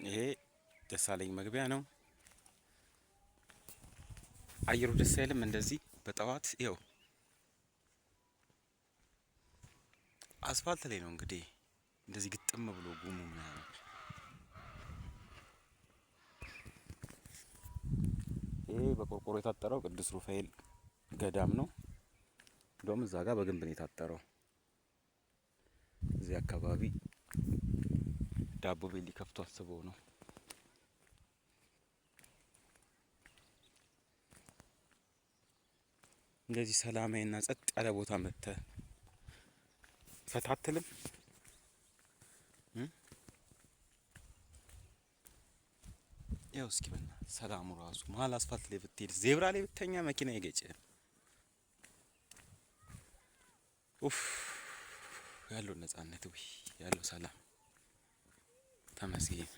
ይሄ ደሳለኝ መግቢያ ነው። አየሩ ደስ አይልም? እንደዚህ በጠዋት ይኸው አስፋልት ላይ ነው እንግዲህ እንደዚህ ግጥም ብሎ ጉሙ ምናምን። ይሄ በቆርቆሮ የታጠረው ቅዱስ ሩፋኤል ገዳም ነው። እንደውም እዛ ጋር በግንብ ነው የታጠረው። እዚህ አካባቢ ዳቦ ቤት ሊከፍቱ አስበው ነው። እንደዚህ ሰላማዊና ጸጥ ያለ ቦታ መጥተህ ፈታትልም። ያው እስኪ በእናትህ ሰላሙ ራሱ መሀል አስፋልት ላይ ብትሄድ፣ ዜብራ ላይ ብተኛ መኪና አይገጭህም። ኡፍ፣ ያለው ነጻነት፣ ውይ ያለው ሰላም፣ ተመስገን።